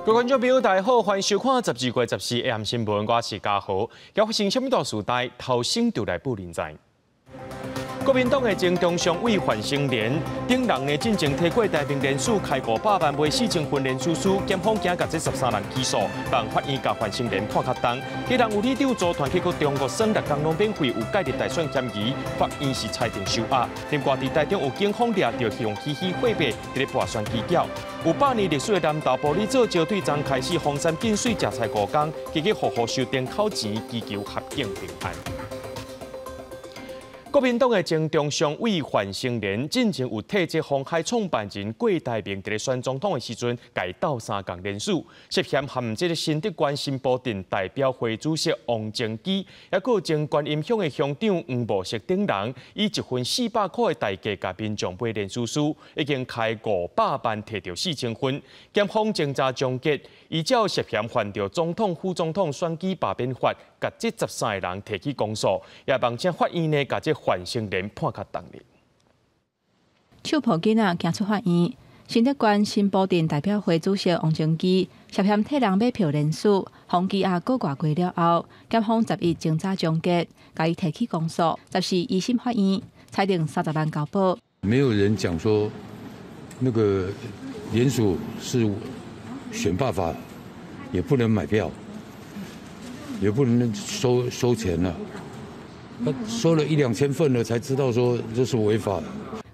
各位觀眾朋友，大家好，歡迎收看12月14 AM 新聞，我是嘉豪。今發生啥物大事代，頭先就來報您知。國民黨的前中常委范成廉等人呢，進前提郭台銘連署開500萬買4000份連署書，檢方今共這13人起訴，但法院共范成廉判較重。基隆有里長組團去過中國耍6工攏免費，有介入大選嫌疑，法院是裁定收押。另外，佇台中有警方掠著用虛擬貨幣佇咧跋選機巧。有100年歷史的南投埔里做石對昨開始封山禁水，食菜5工，結果戶戶收燈口錢，祈求合境平安。國民黨的前中常委范成廉進前有替這鴻海創辦人郭台銘佇咧選總統的時陣，共伊鬥相共連署，涉嫌和這个新竹縣新埔鎮代表會主席王貞基，抑閣有前觀音鄉的鄉長黃茂石等人，以一份400箍的代價，共民眾買連署書，已經開500萬提著4000份。檢方偵查終結，依照涉嫌犯著總統、副總統選舉罷免法，共這13個人提起公訴，也望請法院呢，共這范成廉判較重咧。手抱囡仔行出法院，新竹縣新埔鎮代表會主席王貞基涉嫌替人買票連署，予羈押閣外月了後，檢方11偵查終結，共伊提起公訴，14一審法院裁定30萬交保。沒有人講說那個聯署是選罷法，也不能買票，也不能收錢了。他收了一兩千份了，才知道說這是違法的。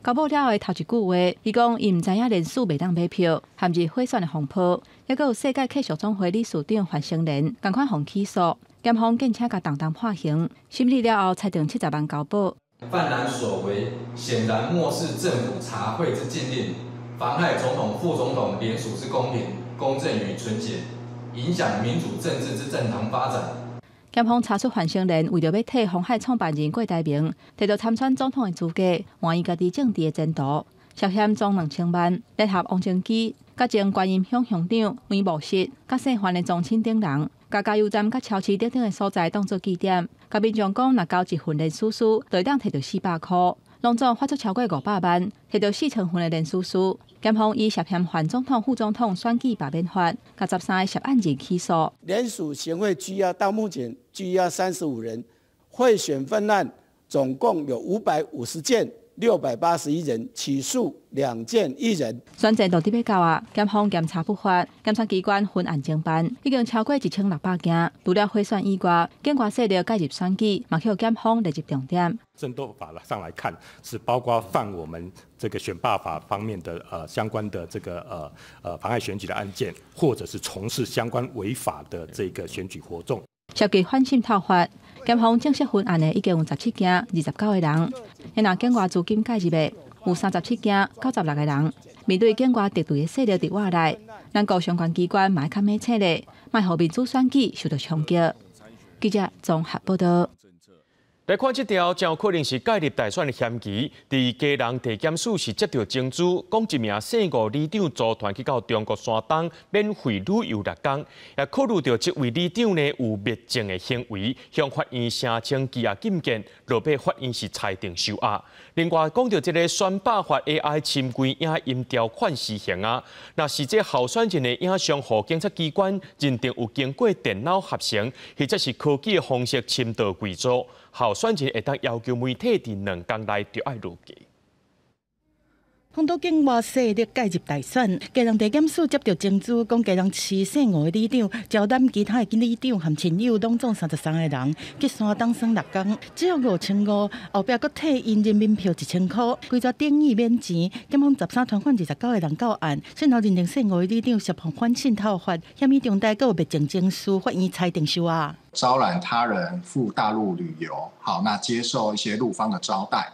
交保了後的頭一句話，伊講伊毋知影連署袂當買票，陷入賄選的風波。抑閣有世界客屬總會理事長范成廉仝款予起訴，檢方堅持共重重判刑，審理了後裁定70萬交保。范男所為顯然漠視政府查賄之禁令，妨害總統、副總統聯署之公平、公正與純潔，影響民主政治之正常發展。檢方查出范成廉為著欲替鴻海創辦人郭台銘提著參選總統的資格，換伊家己政治的前途，涉嫌贓2000萬，聯合王貞基、佮前觀音鄉鄉長黃茂實、佮姓范的宗親等人，共加油站佮超市等等的所在當做據點，共民眾講，若交一份連署書，就會當提著400箍，攏總發出超過500萬，提著4000份的連署書。檢方以涉嫌犯總統、副總統選舉罷免法，共13個涉案人起訴。聯署行賄拘押到目前拘押35人，賄選分案總共有550件，681人，起訴2件1人。選戰到底欲到啊，檢方檢查不法，檢察機關分案偵辦，已經超過1600件。除了賄選以外，境外勢力介入選舉，嘛予檢方列入重點。滲透法上來看，是包括犯我們這個選罷法方面的相關的這個妨礙選舉的案件，或者是從事相關違法的這個選舉活動。涉及反滲透法，檢方正式分案的已經有17件，29個人。若境外資金介入的有37件，96個人。面對境外敵對的勢力佇外來，咱國相關機關嘛愛較猛醒咧，莫予民主選舉受到衝擊。記者綜合報道。來看這條，真有可能是介入大選的嫌疑。佇基隆地檢署是接著證據，講一名姓吳里長組團去到中國山東免費旅遊6工，也考慮著這位里長呢有滅證的行為，向法院聲稱羈押禁見，落尾法院是裁定收押。另外講著這个選罷法 AI 侵規影音條款施行啊，若是這候選人的影像予警察機關認定有經過電腦合成，或者是科技的方式侵盜偽造，候選人會當要求媒體佇2工內就愛落架。風都境外勢力介入大選，基隆地檢署接著證據，講基隆市姓吳的里長招攬其他的里長和親友，攏總33個人去山東耍6工，只要5500，後壁閣退𪜶人民票1000箍，規逝等於免錢。檢方13傳喚29個人到案，先後認定姓吳的里長涉犯反滲透法，嫌疑重大，閣有滅證情事，法院裁定收押。招攬他人赴大陸旅遊，好，那接受一些陸方的招待。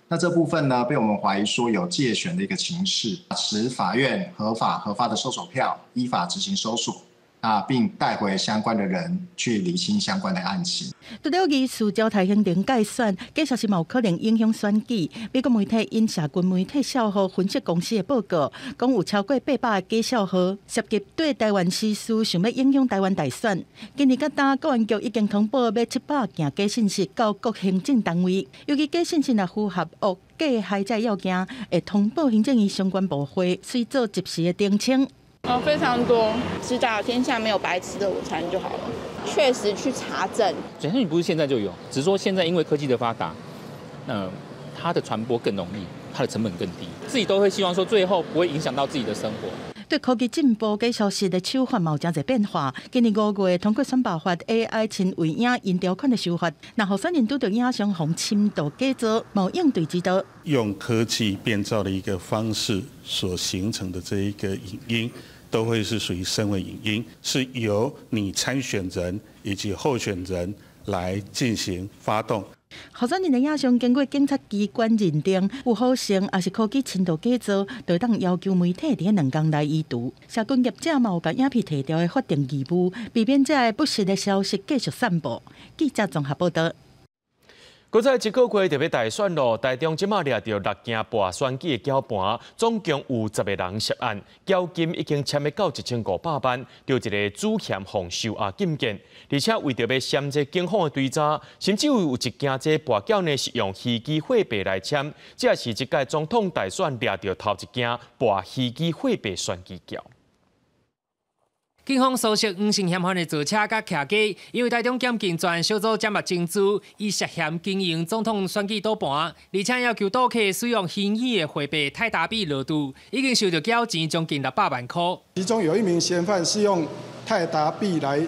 那這部分呢，被我們懷疑說有介選的一個情勢，使法院合法核發的搜索票，依法執行搜索，啊，並帶回相關的人去釐清相關的案情。除了疑似招刣行程介選，假消息嘛有可能影響選舉。美國媒體引社群媒體數號分析公司的報告，講有超過800個假賬號涉及對台灣時事，想欲影響台灣大選。今年佮今，國安局已經通報欲700件假信息到各行政單位，尤其假信息若符合惡假害這要件，會通報行政院相關部會，隨做及時的澄清。哦，非常多，知道天下沒有白吃的午餐就好了。確實去查證。假訊不是現在就有，只是說現在因為科技的發達，它的傳播更容易，它的成本更低，自己都會希望說最後不會影響到自己的生活。對科技進步，假消息的手法嘛有誠濟變化。今年5月通過選罷法 AI 親衛影音條款的修法，若候選人拄著影像予深度假造，嘛有應對之道。用科技變造的一個方式所形成的這一個影音，都會是屬於深偽影音，是由你參選人以及候選人來進行發動。候選人的影像經過檢察機關認定有合成，抑是科技深度假造，就會當要求媒體佇2工內移除。社群業者嘛有共影片提掉的法定義務，避免這个不實的消息繼續散布。記者綜合報道。閣再一個月就欲大選囉，台中這馬掠著6件跋選舉的攪盤，總共有10個人涉案，繳金已經簽欲到1500萬，著一个主嫌予收押禁見，而且為著欲搧這警方的追查，甚至有一件這跋繳呢是用虛擬貨幣來簽，這也是這屆總統大選掠著頭一件跋虛擬貨幣選舉繳。警方搜索黃姓嫌犯的座車佮徛家，因為台中檢警專案小組掌握證據，伊涉嫌經營總統選舉賭盤，而且要求賭客使用虛擬的貨幣泰達幣落注，已經收著繳錢將近600萬箍。其中有一名嫌犯是用泰達幣來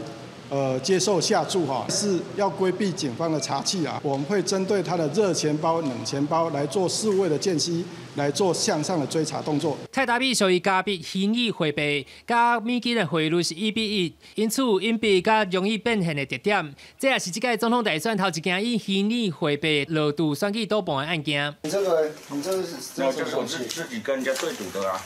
接受下注哈，是要規避警方的查緝啊。我們會針對他的熱錢包、冷錢包來做數位的鑑析，來做向上的追查動作。泰達幣屬於加密虛擬貨幣，佮美金的匯率是1比1，因此有隱蔽佮容易變現的特點。這也是這屆總統大選頭一件以虛擬貨幣落注選舉賭盤的案件。你這個，你這個是這是我自己跟人家對賭的啊。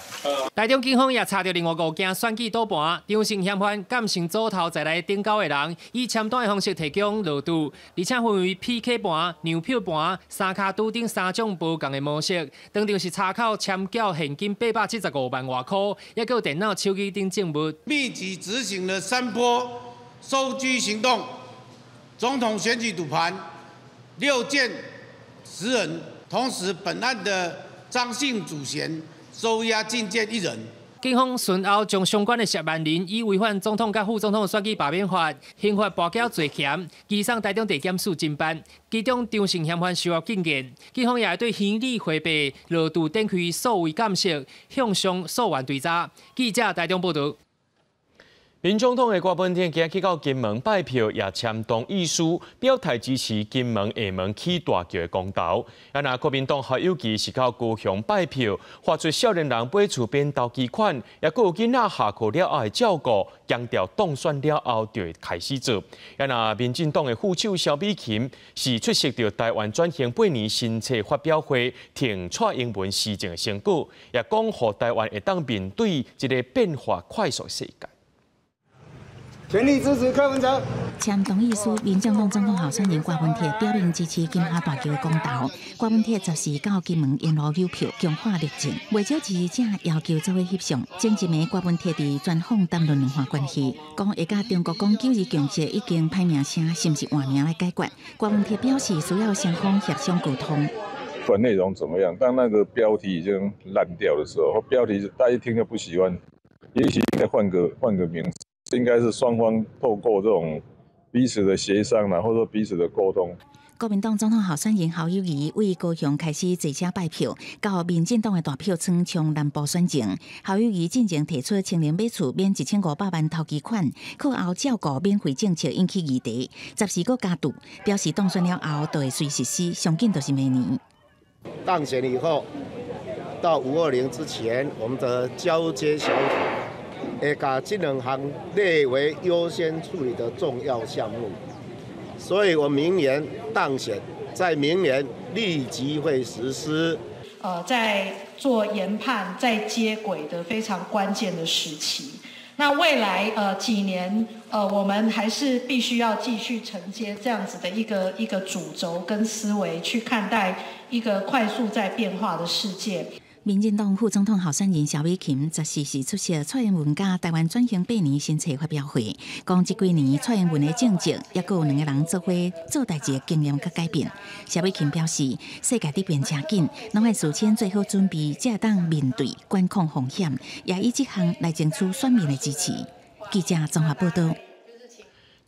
台中警方也查著另外5件選舉賭盤，張姓嫌犯監成組頭在內頂9個人，以簽單的方式提供落注，而且分為 PK 盤、讓票盤、三跤賭等3種無仝的模式。當場是查扣簽繳現金875萬外箍，抑閣有電腦、手機等證物。密集執行了3波搜緝行動，總統選舉賭盤6件10人，同時本案的張姓主嫌收押禁見1人。警方隨後將相關的涉案人以違反總統佮副總統選舉罷免法、刑罰跋繳罪嫌，移送台中地檢署偵辦。其中張姓嫌犯受押禁見，警方也會對虛擬貨幣落注展開數位監視，向上溯源追查。記者台中報道。民眾黨的郭文天今日去到金門拜票，也簽同意書，表態支持金門廈門起大橋的公投。啊，若國民黨侯友宜是到高雄拜票，發出少年人買厝免頭期款，也閣有囡仔下課了後會照顧，強調當選了後就會開始做。啊，若民進黨的副手蕭美琴是出席著台灣轉型8年新冊發表會，挺蔡英文施政的成果，也講予台灣會當面對這个變化快速的世界。全力支持柯文哲。簽同意書，民進黨總統候選人郭文鐵表明支持金廈大橋的公投。郭文鐵十四到金門沿路搝票，強化力證。袂少支持者要求做伙翕相。前一暝，郭文鐵佇專訪談論兩岸關係，講會佮中國講九二共識已經歹名聲，是毋是換名來解決？郭文鐵表示需要雙方協商溝通。不管內容怎麼樣，當那個標題已經爛掉的時候，標題大家一聽就不喜歡，也許應該換個名字。應該是雙方透過這種彼此的協商，然後說彼此的溝通。國民黨總統候選人侯友宜為高雄開始坐車拜票，到民進黨的大票倉衝南部選情。侯友宜進前提出青年買厝免1500萬頭期款，課後照顧免費政策引起議題，十四閣加注，表示當選了後就會隨實施，上緊就是明年。當選以後，到520之前，我們的交接小組會共這兩項列為優先處理的重要項目，所以我明年當選，在明年立即會實施。在做研判、在接軌的非常關鍵的時期。那未來幾年，我們還是必須要繼續承接這樣子的一個主軸跟思維去看待一個快速在變化的世界。民進黨副總統候選人蕭美琴14時出席蔡英文佮台灣轉型百年新冊發表會，講這幾年蔡英文的政績，抑閣有兩个人做伙做代誌的經驗佮改變。蕭美琴表示，世界佇變誠緊，攏愛事先做好準備，才會當面對管控風險，也以這項來爭取選民的支持。記者綜合報道。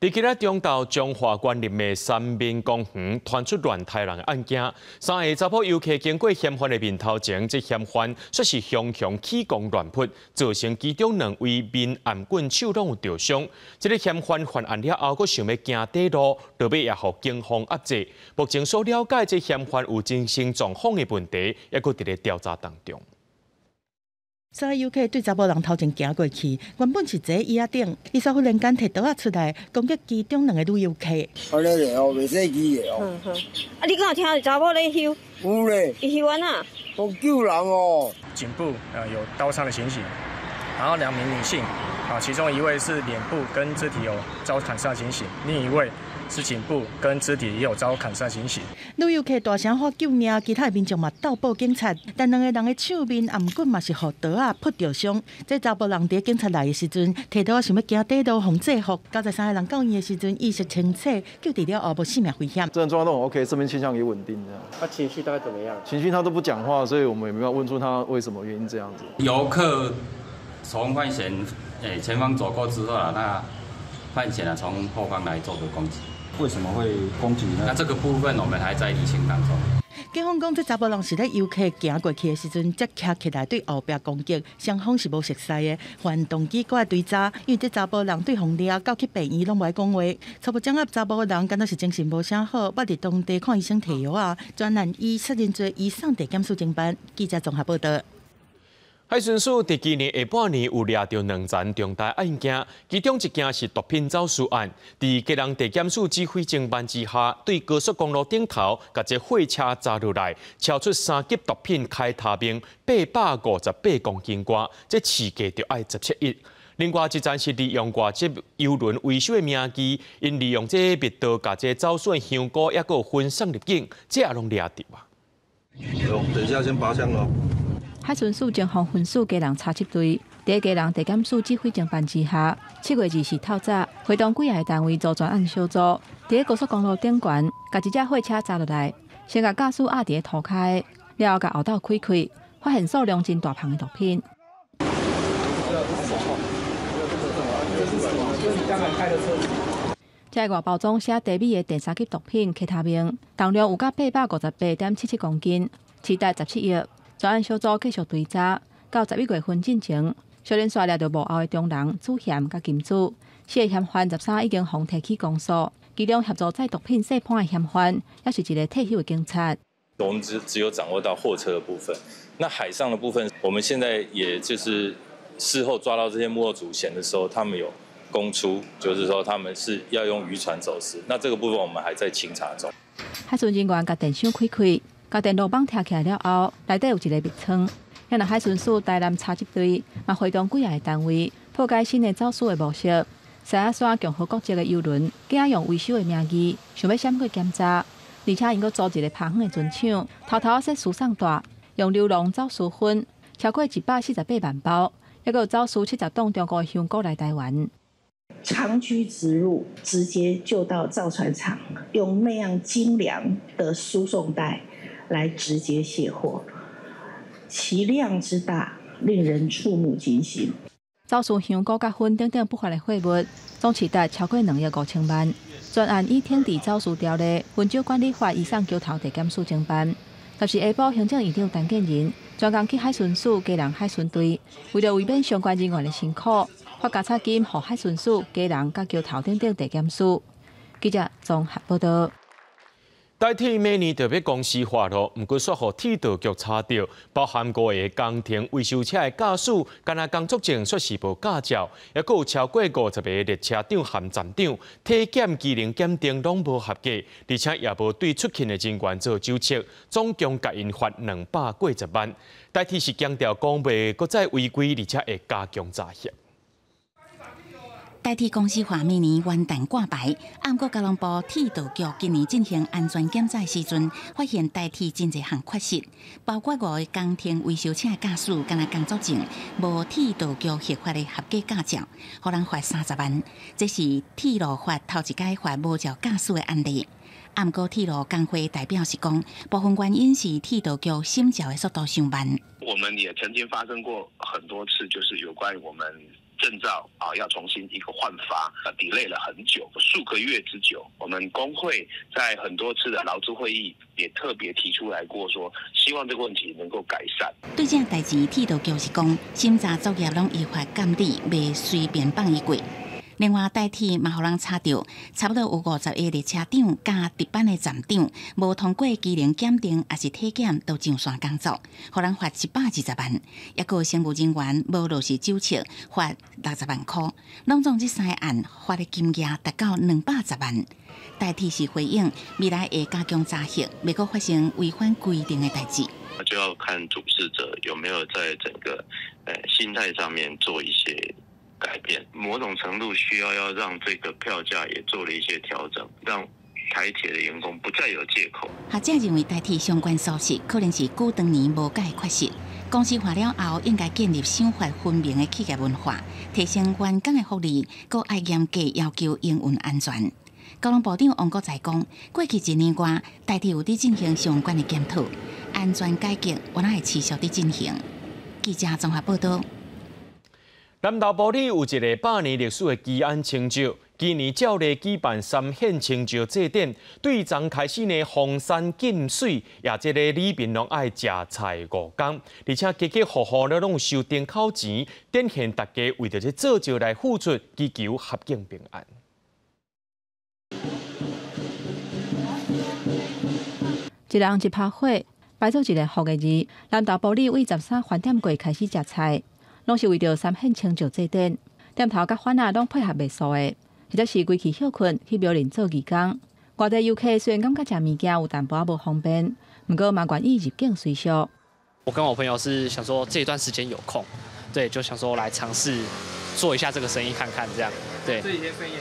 佇今仔中晝，彰化縣林的三民公園傳出亂刣人的案件，三个查埔遊客經過嫌犯的面頭前，這嫌犯說是雄雄起攻亂撲，造成其中兩位面頷棍手攏有著傷。這个嫌犯犯案了後，閣想欲行短路，落尾也予警方壓制。目前所了解，這嫌犯有精神狀況的問題，猶閣佇咧調查當中。三个遊客對查埔人頭前行過去，原本是坐椅仔頂，伊煞忽然間提刀仔出來攻擊其中兩个女遊客。啊，咧咧哦，袂使記的哦。啊，你敢有聽到查某咧痟？有咧。伊痟按怎？我救人哦。頸部有刀傷的情形，然後兩名女性啊，其中一位是臉部跟肢體有遭砍傷情形，另一位是頸部跟肢體也有遭砍傷情形。女遊客大聲喊救命，其他的民眾嘛鬥報警察，但兩个人的手面頷骨嘛是予刀仔噗著傷。這查埔人佇警察來的時陣，提刀想欲行短路予制服。九十三个人到院的時陣意識清醒，救治了後無性命危險。這種狀況都很 OK，生命跡象也穩定這樣。他情緒大概怎麼樣？情緒他都不講話，所以我們也沒辦法問出他為什麼原因這樣子。遊客從范閒前方走過之後啊，那范閒啊從後方來做個攻擊。為什麼會攻擊呢？那這個部分我們還在釐清當中。警方講，這查埔人是咧遊客行過去的時陣，才徛起來對後壁攻擊，雙方是無熟似的，犯動機閣愛追查。因為這查埔人對予掠到去病院攏無愛講話，初步掌握查埔人敢若是精神無啥好，捌佇當地看醫生提藥啊，專案以殺人罪移送地檢署偵辦。記者綜合報道。海巡署佇今年下半年有掠著兩欉重大案件，其中一件是毒品走私案。佇基隆地檢署指揮偵辦之下，對高速公路頂頭，共這貨車砸落來，超出三級毒品開他命858公斤外，這市價就愛17億。另外一欉是利用外籍郵輪維修的名義，𪜶利用這密道，共這走私香菇抑閣有薰送入境，這也攏掠著啊！等一下先拔槍咯。海巡署偵防分署基隆查緝隊，佇基隆地檢署指揮偵辦之下，7月20日透早，會同幾个單位組專案小組，佇高速公路頂懸，共一隻貨車砸落來，先共駕駛壓佇塗跤，了後共後斗開開，發現數量真大磅的毒品。這个外包裝寫低米的第三級毒品 K 他命，重量有甲858.77公斤，市值17億。專案小組繼續追查，到11月份進前，小連續掠著幕後的中人主嫌佮金主，四个嫌犯13已經予提起公訴，其中協助載毒品洗盤的嫌犯，也是一个退休的警察。我們只有掌握到貨車的部分，那海上的部分，我們現在也就是事後抓到這些幕後主嫌的時候，他們有供出，就是說他們是要用漁船走私，那這個部分我們還在清查中。海巡人員共電箱開開。共電路板拆起來了後，內底有一个密倉。遐若海巡署台南查緝隊嘛會同幾个單位破解新的走私的模式。獅仔山共和國籍的郵輪，驚用維修的名義，想欲閃過檢查，而且𪜶閣組一个拍遠的船廠，偷偷設輸送帶，用流籠走私薰超過148萬包，抑閣有走私70檔中國的香菇來台灣。長驅直入，直接就到造船廠，用那樣精良的輸送帶來直接卸貨，其量之大，令人觸目驚心。走私香菇、佮薰等等不法的貨物，總市值超過2億5千萬。專案以懲治走私條例、薰酒管理法移送橋頭地檢署偵辦。十四下晡，行政院長陳建仁專工去海巡署基隆海巡隊，為著避免相關人員的辛苦，發加差金予海巡署基隆佮橋頭等等地檢署。記者綜合報道。台鐵明年就欲公司化囉，毋過煞予鐵道局查著，包含五个工程維修車的駕駛，敢若工作證煞是無駕照，抑閣有超過50个列車長和站長體檢機能檢定攏無合格，而且也無對出勤的人員做酒測，總共共𪜶罰280萬。台鐵是強調講袂閣再違規，而且會加強查核。台台鐵公司話明年元旦掛牌，毋過交通部鐵道局今年進行安全檢查時陣，發現台鐵真濟項缺失，包括五个工程維修車駕駛敢若工作證，無鐵道局核發的合格駕照，予人罰30萬。這是鐵路法頭一擺罰無照駕駛的案例。毋過鐵路工會代表是講，部分原因是鐵道局審照的速度傷慢。我們也曾經發生過很多次，就是有關於我們證照啊，要重新一個換發，delay 了很久，數個月之久。我們工會在很多次的勞資會議也特別提出來過，說希望這個問題能夠改善。對這代誌，鐵道局是講審查作業攏依法監理，袂隨便放伊過。另外，台鐵嘛予人查著，差不多有50個列車長佮值班的站長，無通過機能檢定，抑是體檢，就上線工作，予人罰120萬。抑閣有乘務人員無落實手冊，罰60萬箍。攏總這三个案罰的金額達到210萬。台鐵是回應，未來會加強查核，袂閣發生違反規定的代誌。那就要看主事者有沒有在整個心態上面做一些改變，某種程度需要要讓這個票價也做了一些調整，讓台鐵的員工不再有借口。學者認為台鐵相關疏失可能是久長年無改的缺失。公司化了後，應該建立賞罰分明的企業文化，提升員工的福利，閣愛嚴格要求營運安全。交通部長王國材講，過去一年外，台鐵有佇進行相關的檢討，安全改革原來會持續佇進行。記者綜合報道。南投埔里有一个百年歷史的基安清醮，今年照例舉辦三獻清醮祭典，對昨開始呢，封山禁水，也這个里民攏愛食菜5工，而且家家戶戶咧攏有收燈口錢，展現大家為著這做醮來付出，祈求合境平安。一人一拍火，擺做一个福的字。南投埔里為13番店過開始食菜。攏是為著三獻清醮祭典，店頭佮販仔攏配合袂輸的，或者是規氣歇睏去廟裡做義工。外地遊客雖然感覺食物件有淡薄仔無方便，毋過嘛願意入境隨俗。我跟我朋友是想說這一段時間有空，對，就想說來嘗試做一下這個生意看看，這樣。對。這幾天生意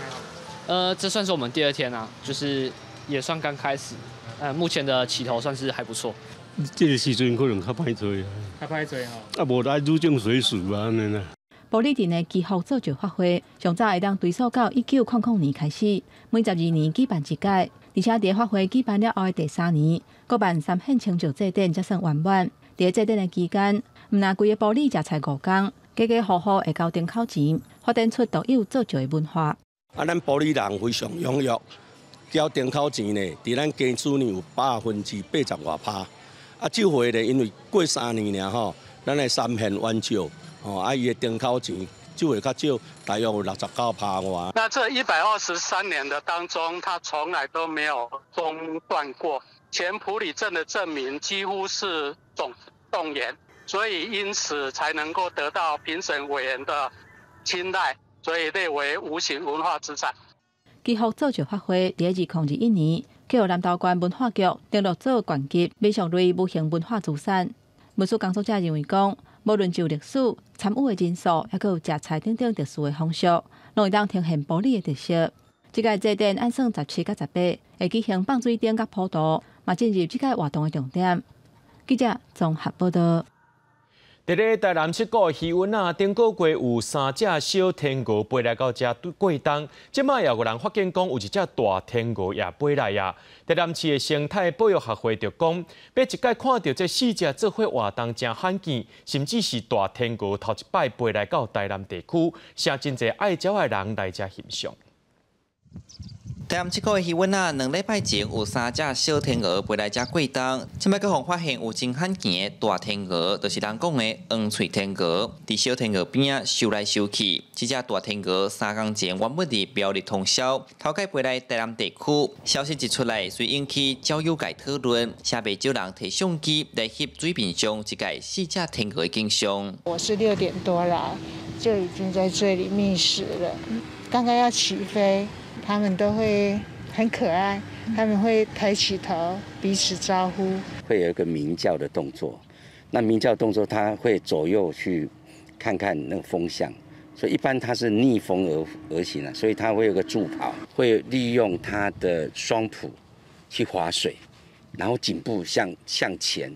還好？這算是我們第二天啊，就是也算剛開始，目前的起頭算是還不錯。這个時陣可能較歹做啊，較歹做吼。啊，無來入境隨俗啊，按呢啦。埔里鎮的祈福做醮法會，上早會當追溯到1900年開始，每12年舉辦一屆，而且佇法會舉辦了後的第三年，閣辦三獻清醮祭典，才算圓滿。佇祭典的期間，毋但規个埔里食菜5工，家家戶戶會交燈口錢，發展出獨有做醮的文化。啊，咱埔里人非常踴躍，交燈口錢呢，佇咱家主呢有80外趴。啊，這回呢，因為過3年爾吼，咱的三獻完醮，吼，啊，伊的燈口錢這回較少，大約有69趴外。那這123年的當中，它從來都沒有中斷過。全埔里鎮的鎮民幾乎是總動員，所以因此才能夠得到評審委員的青睞，所以列為無形文化資產。祈福做醮法會佇2021年，予南投縣文化局登錄做縣級民俗類無形文化資產。文史工作者認為講，無論就歷史、參與的人數，抑閣有食菜等等特殊的風俗，攏會當呈現埔里的特色。這屆祭典按算17佮18會舉行放水燈佮普渡，嘛進入這屆活動的重點。記者綜合報道。佇咧台南七股的魚塭仔，頂個月有三隻小天鵝飛來到遮過冬，這擺也有人發現講有一隻大天鵝也飛來啊。台南市的生態保育學會就講，欲一擺看著這四隻做伙活動誠罕見，甚至是大天鵝頭一擺飛來到台南地區，吸真濟愛鳥的人來遮欣賞。台南七股的魚塭仔，2禮拜前有三隻小天鵝飛來遮過冬，這擺閣予發現有真罕見的大天鵝，就是人講的黃喙天鵝，佇小天鵝邊仔踅來踅去。這隻大天鵝3工前原本佇苗栗通霄，頭擺飛來台南地區，消息一出來，隨引起鳥友界討論，也袂少人提相機來翕水面上這个四隻天鵝的景象。我是6點多來，就已經在這裡覓食了。剛剛要起飛。他們都會很可愛，他們會抬起頭彼此招呼，會有一個鳴叫的動作。那鳴叫動作，它會左右去看看那個風向，所以一般它是逆風而行啊，所以它會有個助跑，會利用它的雙蹼去划水，然後頸部向前，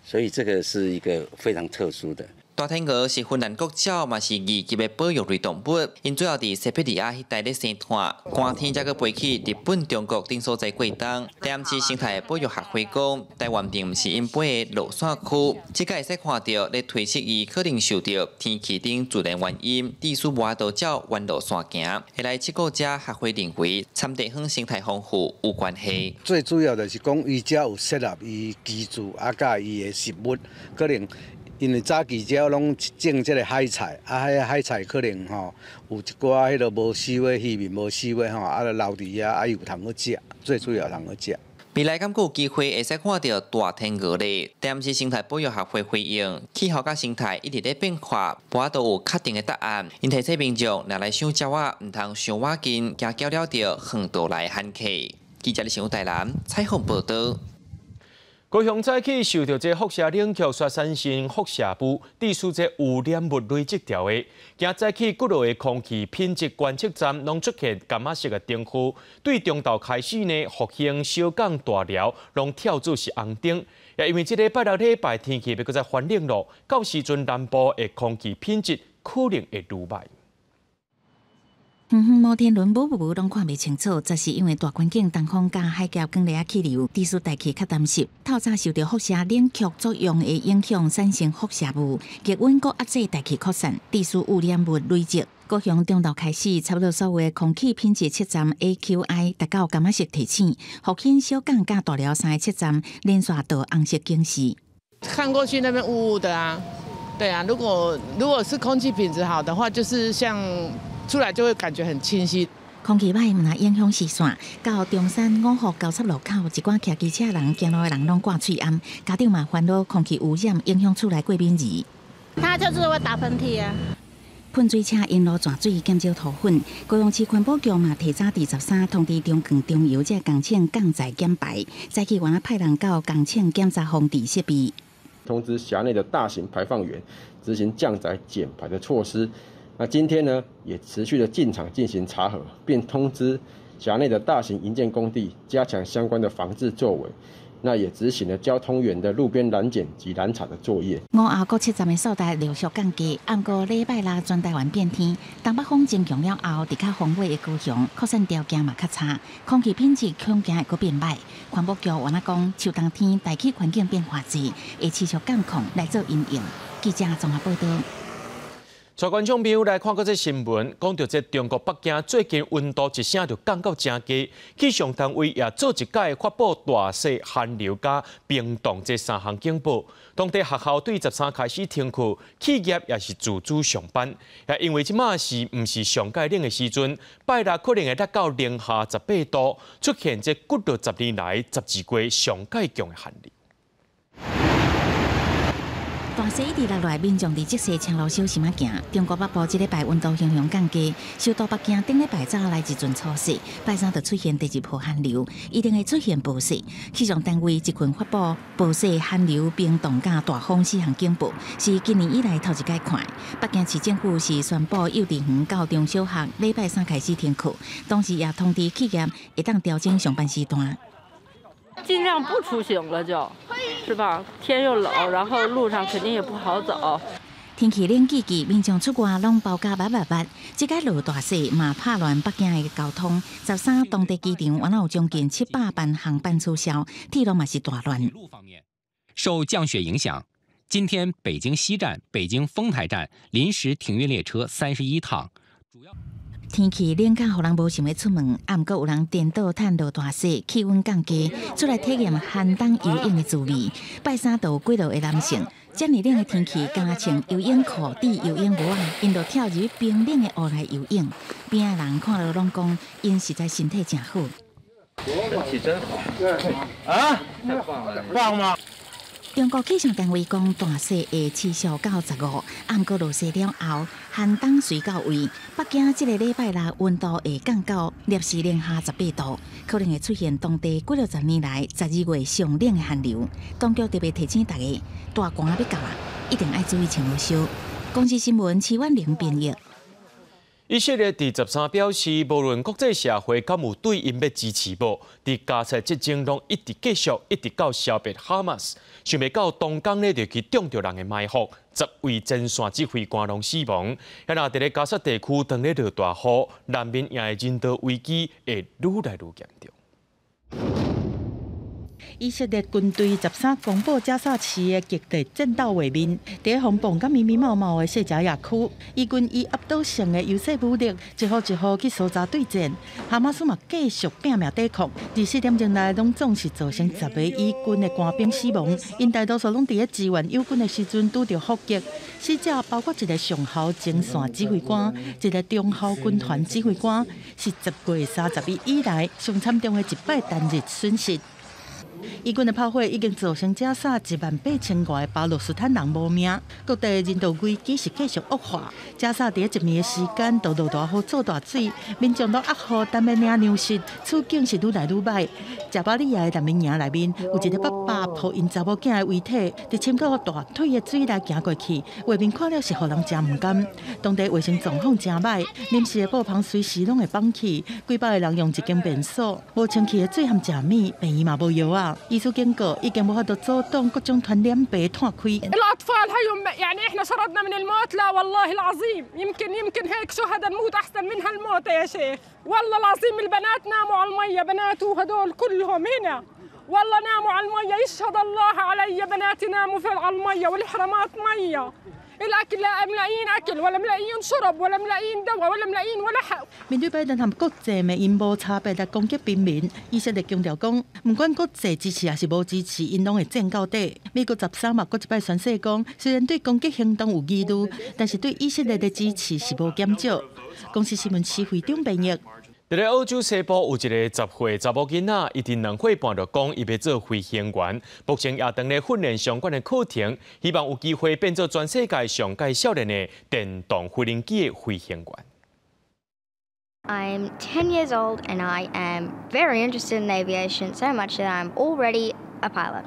所以這個是一個非常特殊的。大天鵝是芬蘭國鳥，嘛是二級的保育類動物。𪜶主要佇西伯利亞彼帶咧生湠，寒天才閣飛去日本、中國等所在過冬。台南市生態保育學會講，台灣並毋是𪜶飛的路線區，這個會使看著咧推測伊可能受著天氣等自然原因，致使無法度照原路線行。會來七股遮學會認為，參地方生態豐富有關係。最主要就是講，伊遮有適合伊居住，啊，佮伊的食物可能。因為早期遮攏種這个海菜，啊，彼海菜可能吼有一寡彼个無收的漁民無收的吼，啊，就留佇遐，啊，伊有通好食，最主要通好食。未來敢閣有機會會使看著大天鵝咧？台南市生態保育學會回應，氣候佮生態一直咧變化，無法度有確定的答案。𪜶提醒民眾，若來賞鳥仔，毋通傷倚近，驚攪擾著遠道來的罕客。記者李成台南採訪報導。高雄早起受著這輻射冷卻，煞產生輻射霧，致使這污染物累積掉的。今早起幾落的空氣品質觀測站攏出現柑仔色的燈號，對中晝開始呢，復興、小港、大寮攏跳出是紅燈。也因為這个拜六禮拜天氣欲閣再寒冷囉，到時陣南部的空氣品質可能會愈䆀。遠遠摩天輪霧霧霧攏看袂清楚，這是因為大環境東風佮海峽捲來氣流，致使大氣較澹濕。透早受著輻射冷卻作用的影響，產生輻射霧，逆溫閣壓制大氣擴散，致使污染物累積。高雄中晝開始，差不多所有的空氣品質測站 AQI 達到柑仔色提醒，復興、小港佮大寮三个測站連續到紅色警示。看過去那邊霧霧的啊，對啊，如果是空氣品質好的話，就是像。出來就會感覺很清晰。空氣歹，毋但影響視線。到中山五福高速路口，一寡騎機車人、行路的人攏掛喙罨，家長嘛煩惱空氣污染影響厝內過敏兒。他就是會打噴嚏啊。噴水車沿路泉水減少塗粉。高雄市環保局嘛提早佇13通知中鋼中油這工廠降載減排，早起原來派人到工廠檢查防治設備，通知轄內的大型排放源執行降載減排的措施。那今天呢，也持續的進場進行查核，並通知轄內的大型營建工地加強相關的防治作為。那也執行了交通員的路邊攔檢及攔查的作業。午後各測站的數值陸續降低，毋過禮拜六全台灣變天，東北風增強了後，佇較風尾的高雄擴散條件嘛較差，空氣品質恐驚會閣變䆀。環保局原來講，秋冬天大氣環境變化濟，會持續監控來做因應。記者綜合報導。帶觀眾朋友來看閣這新聞，講著這中國北京最近溫度一聲就降到誠低，氣象單位也做一擺發布大雪、寒流佮冰凍這三項警報。當地學校對13開始停課，企業也是自主上班。也因為這馬是毋是上蓋冷的時陣，拜六可能會達到零下18度，出現這幾落十年來12月上蓋強的寒流。大雪一直落來，民眾佇積雪車路小心仔行。中國北部這禮拜溫度雄雄降低，首都北京頂禮拜早來一陣初雪，拜三就出現第二波寒流，一定會出現暴雪。氣象單位這群發布暴雪、寒流、冰凍佮大風四項警報，是今年以來頭一擺看。北京市政府是宣布幼稚園到中小學禮拜三開始停課，同時也通知企業會當調整上班時段。盡量不出行了就，是吧？天又冷，然後路上肯定也不好走。天氣冷吱吱，民眾出外攏包甲密密密。這擺落大雪嘛，拍亂北京的交通。13當地機場原來有將近700班航班取消，鐵路嘛是大亂。受降雪影響，今天北京西站、北京豐台站臨時停運列車31趟。天氣冷甲，予人無想欲出門，啊，毋過有人顛倒趁落大雪，氣溫降低，出來體驗寒冬游泳的滋味。拜三就有幾落的男性，遮爾冷的天氣，敢若穿游泳褲、佇游泳帽仔，𪜶就跳入冰冷的湖內游泳。邊仔人看著攏講，𪜶實在身體誠好。身體真好。啊？太棒了！棒嗎？中國氣象單位講，大雪會持續到15，啊，毋過落雪了後，寒冬隨到位。北京這個禮拜六溫度會降到攝氏零下18度，可能會出現當地幾落十年來12月上冷的寒流。當局特別提醒大家，大寒欲到啊，一定愛注意穿好少。公視新聞徐婉玲編譯。以色列佇13表示，無論國際社會敢有對𪜶欲支持無，佇加薩戰爭攏一直繼續，一直到消滅哈馬斯。想袂到當工咧就去中著人的埋伏，10位前線指揮官攏死亡。啊若佇咧加薩地區當咧落大雨，難民營的人道危機會愈來愈嚴重。以色列軍隊13公布加薩市的激烈戰鬥畫面，佇風暴佮密密麻麻的細甲野區，以軍以壓倒性的優勢武力，一戶一戶去搜查對戰。哈馬斯嘛繼續拚命抵抗，24點鐘內攏總是造成10個以軍的官兵死亡，𪜶大多數攏佇咧支援友軍的時陣拄著伏擊，死者包括一個上校前線指揮官，一個中校軍團指揮官，是10月31以來上慘重的一擺單日損失。以軍的炮火已經造成加薩1萬8千外的巴勒斯坦人無命，各地人道危機是繼續惡化。加薩佇一暝的時間就落大雨做大水，民眾攏壓雨等欲領糧食，處境是愈來愈䆀。賈巴利亞的難民營內面有一個爸爸抱𪜶查某囝的遺體，佇深到大腿的水內行過去，畫面看了是予人誠毋甘。當地衛生狀況誠䆀，臨時的布棚隨時攏會崩去，幾百個人用一間便所，無清氣的水和食物，病院嘛無藥仔。醫師警告，已經無法度阻擋各種傳染病湠開。 الأطفال هيهم يعني إحنا شردنا من الموت لا والله العظيم يمكن يمكن هيك شهداء نموت أحسن من هالموتة يا شيخ والله العظيم البنات ناموا على المية بنات وهدول كلهم هنا والله ناموا على المية يشهد الله علي بناتي ناموا في على المية والحرامات مية الأكل لا ملاقيين أكل ولا ملاقيين شرب ولا ملاقيين دواء ولا ملاقيين ولا حق。面對拜登和國際罵𪜶無差別來攻擊平民，以色列強調講，毋管國際支持抑是無支持，𪜶攏會戰到底。美國13嘛，閣一擺宣示講，雖然對攻擊行動有疑慮，但是對以色列的支持是無減少。公視新聞施惠中編譯。佇咧澳洲西部有一个10歲查某囡仔，伊佇2歲半就講伊欲做飛行員，目前也當咧訓練相關的課程，希望有機會變做全世界上蓋少年的電動飛行機的飛行員。 I'm 10 years old and I am very interested in aviation, so much that I'm already a pilot.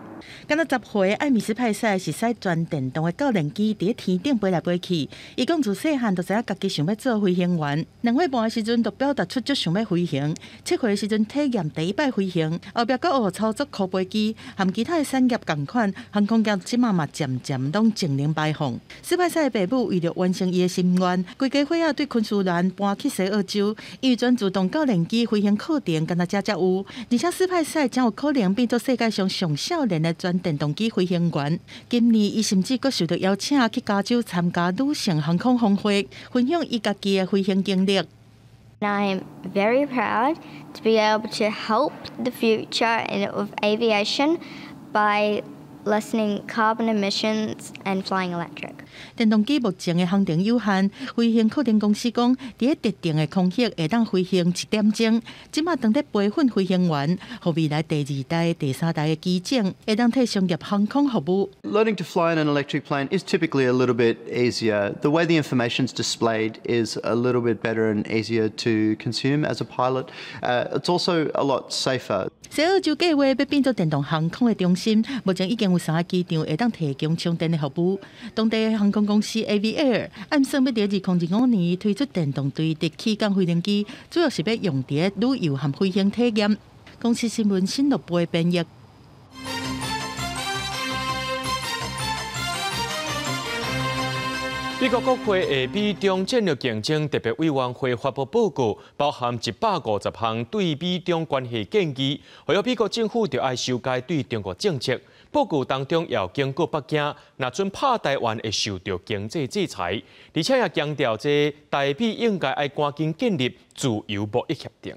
敢若10歲艾米斯派賽是駛全電動的教練機佇咧天頂飛來飛去。伊講自細漢就知影家己想欲做飛行員，2歲半的時陣就表達出足想欲飛行。7歲的時陣體驗第一擺飛行，後壁閣學操作箍飛機，和其他的產業仝款，航空業這馬嘛漸漸攏淨零排放。斯派賽的爸母為著完成伊的心願，規家伙仔對昆士蘭搬去西澳洲，伊全自動教練機飛行課程敢若遮才有，而且斯派賽真有可能變做世界上上少年的全電動機飛行員。今年，伊甚至閣受到邀請去加州參加女性航空峰會，分享伊家己的飛行經歷。 I am very proud to be able to help the future of aviation by lessening carbon emissions and flying electric. 電動機目前的航程有限，飛行課程公司講，佇咧特定的空域會當飛行一點鐘。這馬當咧培訓飛行員，予未來第二代、第三代的機種會當替商業航空服務。 Learning to fly in an electric plane is typically a little bit easier. The way the information's displayed is a little bit better and easier to consume as a pilot. It's also a lot safer. 西澳洲計劃欲變做電動航空的中心，目前已經有三个機場會當提供充電的服務。當地航空公司 Aviair 按算欲佇2025年推出電動垂直起降飛行機，主要是欲用佇旅遊和飛行體驗。公視新聞新樂部的編譯。美國國會下美中戰略競爭特別委員會發布報告，包含150項對美中關係建議，呼籲美國政府著愛修改對中國政策。報告當中也有警告北京，若準拍台灣會受到經濟制裁，而且也強調這台美應該愛趕緊建立自由貿易協定。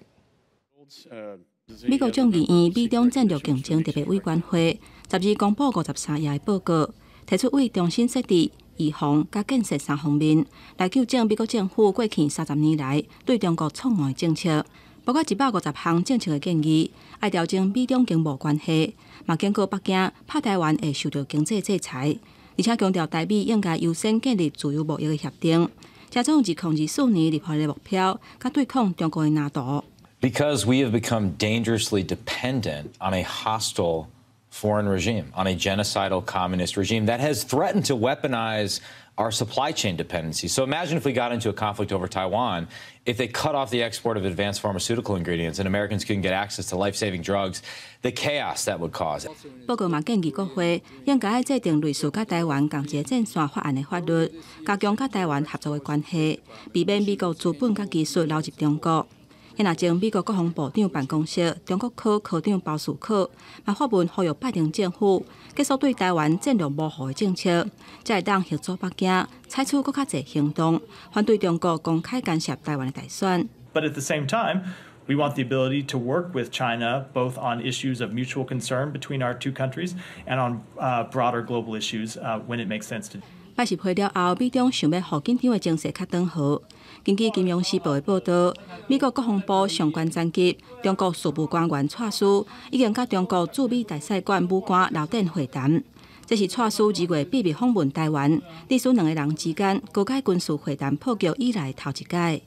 美國眾議院美中戰略競爭特別委員會12公布53頁的報告，提出為重新設置、預防佮建設三方面來糾正美國政府過去30年來對中國錯誤的政策，包括150項政策的建議，愛調整美中經貿關係，嘛警告北京拍台灣會受到經濟制裁，而且強調台美應該優先建立自由貿易的協定，這種2024年立法的目標，佮對抗中國的藍圖。 Because we have become dangerously dependent on a hostile foreign regime, on a genocidal communist regime that has threatened to weaponize our our supply chain dependency. So imagine if we got into a conflict over Taiwan, if they cut off the export of advanced pharmaceutical ingredients and Americans couldn't get access to life-saving drugs, the chaos that would cause. 報告嘛建議國會應該愛制定類似佮台灣仝一个戰線法案的法律，加強佮台灣合作的關係，避免美國資本佮技術流入中國。彼前美國國防部長辦公室中國科科長鮑斯克嘛發文呼籲拜登政府結束對台灣戰略模糊的政策，才會當協助北京採取閣較濟行動，反對中國公開干涉台灣的大選。 But at the same time, we want the ability to work with China both on issues of mutual concern between our two countries and on broader global issues when it makes sense to. 拜習會了後，美中想欲予緊張的情勢較轉和。根據《金融時報》的報導，美國國防部上懸層級中國事務官員蔡斯已經佮中國駐美大使館武官劉電會談。這是蔡斯2月秘密訪問臺灣，歷史兩个人之間高階軍事會談破局以來頭一擺。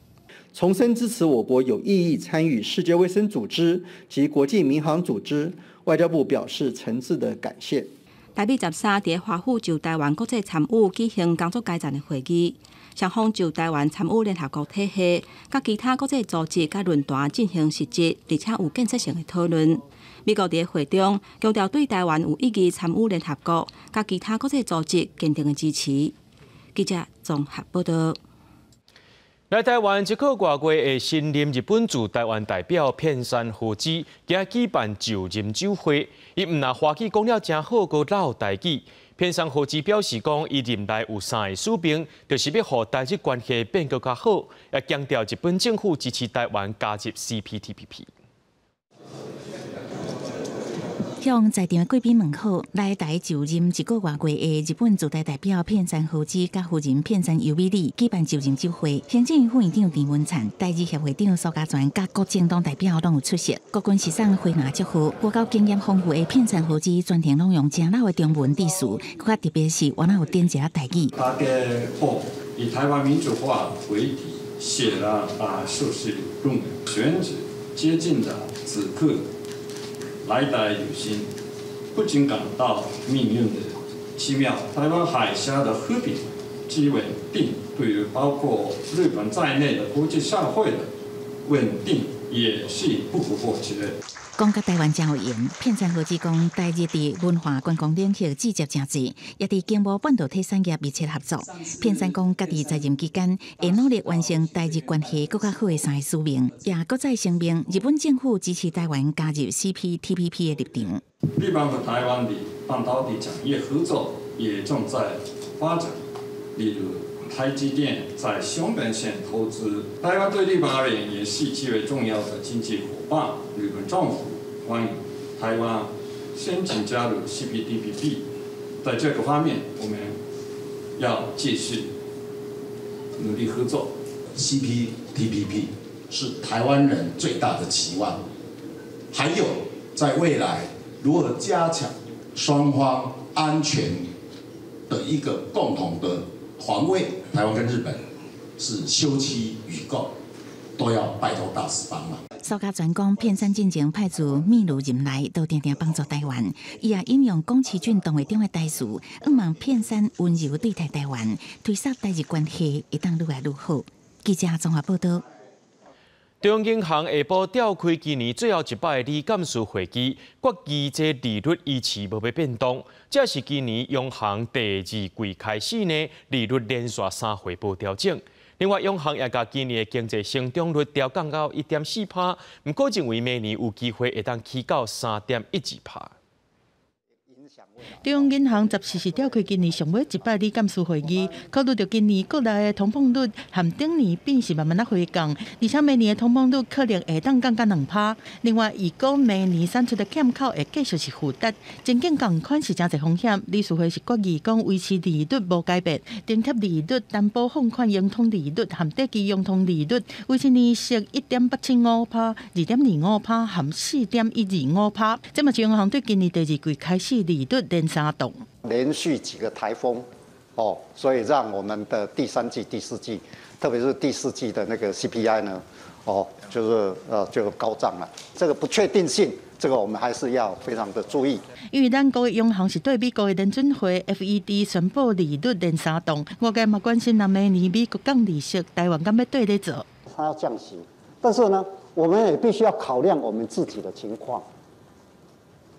重申支持我國有意義參與世界衛生組織及國際民航組織，外交部表示誠摯的感謝。台美13佇華府就臺灣國際參與舉行工作階層的會議，雙方就臺灣參與聯合國體系、佮其他國際組織佮論壇進行實質而且有建設性的討論。美國佇會中強調對臺灣有意義參與聯合國佮其他國際組織堅定的支持。記者綜合報導。來臺灣一個外月的新任日本駐臺灣代表片山和之，今日舉辦就任酒會，伊毋但歡喜講了誠好，閣嘮台語。片山和之表示講，伊任內有三个使命，就是欲予台日關係變閣較好，也強調日本政府支持臺灣加入 CPTPP。向在場的貴賓問好，來臺就任一個外月的日本駐台代表片山和之佮夫人片山優美里舉辦就任酒會，行政院副院長鄭文燦、台日協會長蘇嘉全佮各政黨代表攏有出席。國軍是送花籃祝賀，外交經驗豐富的片山和之全程攏用誠老的中文致辭，閣較特別是原來有點一下台語。大家好，以台灣民主化為題寫了碩士論文，選舉接近的此刻。來台旅行，不禁感到命運的奇妙。台灣海峽的和平及穩定，對於包括日本在內的國際社會的穩定也是不可或缺。講佮台灣誠有緣，片山和之講，台日佇文化觀光領域接觸誠濟，也佇經貿半導體產業密切合作。片山講，家己在任期間會努力完成台日關係閣較好的三个使命，也閣再聲明日本政府支持台灣加入 CPTPP 的立場。日本和台灣的半導體產業合作也正在發展，例如台積電在熊本縣投資，台灣對日本而言也是極為重要的經濟夥伴。日本政府歡迎台灣申請加入 CPTPP，在這個方面，我們要繼續努力合作。 CPTPP 是台灣人最大的期望，還有在未來如何加強雙方安全的一個共同的防衛，台灣跟日本是休戚與共，都要拜託大使幫忙。蘇嘉全講，片山進前派駐秘魯任內，都定定幫助台灣。伊也引用宮崎駿動畫中的台詞，向望片山溫柔對待台灣，推捒台日關係會當愈來愈好。記者綜合報導。中央銀行下晡召開今年最後一擺理監事會議，決議這利率維持無欲變動。這是今年央行第二季開始呢，利率連續三回無調整。另外，央行也共今年的經濟成長率調降到1.4%，毋過認為明年有機會會當起到3.12%。中央銀行14日召開今年上尾一擺理監事會議，考慮著今年國內的通膨率和頂年比是慢慢仔回降，而且明年的通膨率可能會當降到2%。另外，預估明年產出的欠口會繼續是負值，前景仝款是誠濟風險。理事會是決議講維持利率無改變，定貼利率、擔保放款融通利率和短期融通利率維持年息1.875%、2.25%和4.125%。這嘛是央行對今年第二季開始利率連三動，連續幾個颱風，哦，所以讓我們的第三季、第四季，特別是第四季的那個 CPI 呢，哦，就是就高漲了。這個不確定性這個我們還是要非常的注意。因為咱國的央行是對美國的聯準會 FED 宣布利率連三動，外界嘛關心，若明年美國降利息，台灣敢欲綴咧做？它要降息，但是呢，我們也必須要考量我們自己的情況。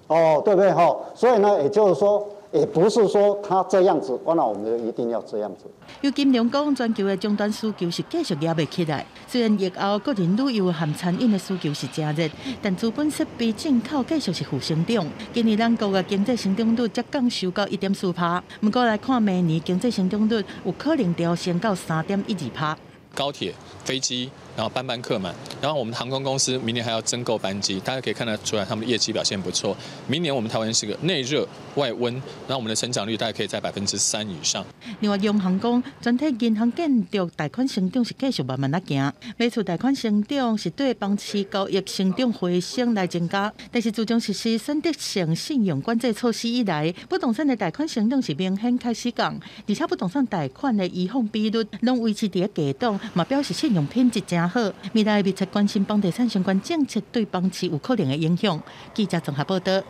哦，對不對？哈，所以呢，也就是說，也不是說他這樣子，那我們就一定要這樣子。有金融講，全球的終端需求是繼續壓袂起來。雖然疫後個人旅遊和餐飲的需求是誠熱，但資本設備進口繼續是負成長。今年咱國的經濟成長率才降收到1.4趴，毋過來看明年經濟成長率有可能調升到3.12趴。高鐵、飛機，然後班班客滿，然後我們航空公司明年還要增購班機，大家可以看得出來，他們業績表現不錯。明年我們台灣是個內熱外溫，然後我們的成長率大概可以在3%以上。另外，央行講，全體銀行建築貸款成長是繼續慢慢仔行，買厝貸款成長是對房市交易成長回升來增加，但是自從實施選擇性信用管制措施以來，不動產的貸款成長是明顯開始降，而且不動產貸款的移放比率攏維持佇咧低檔。嘛表示信用品質誠好，未來密切關心房地產相關政策對房市有可能的影響。記者綜合報道。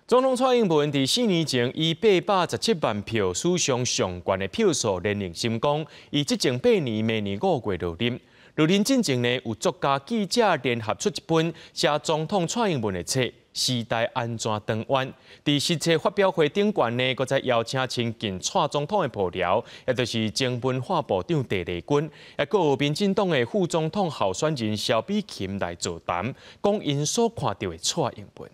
總統蔡英文佇4年前以817萬票史上上懸的票數連任成功，伊執政八年，明年5月落任。落任進前呢，有作家記者聯合出一本寫總統蔡英文的冊《時代按怎轉彎》。佇新冊發表會頂懸呢，閣再邀請親近蔡總統的幕僚，也就是前文化部長鄭麗君，也閣有民進黨的副總統候選人蕭美琴來座談，講𪜶所看著的蔡英文。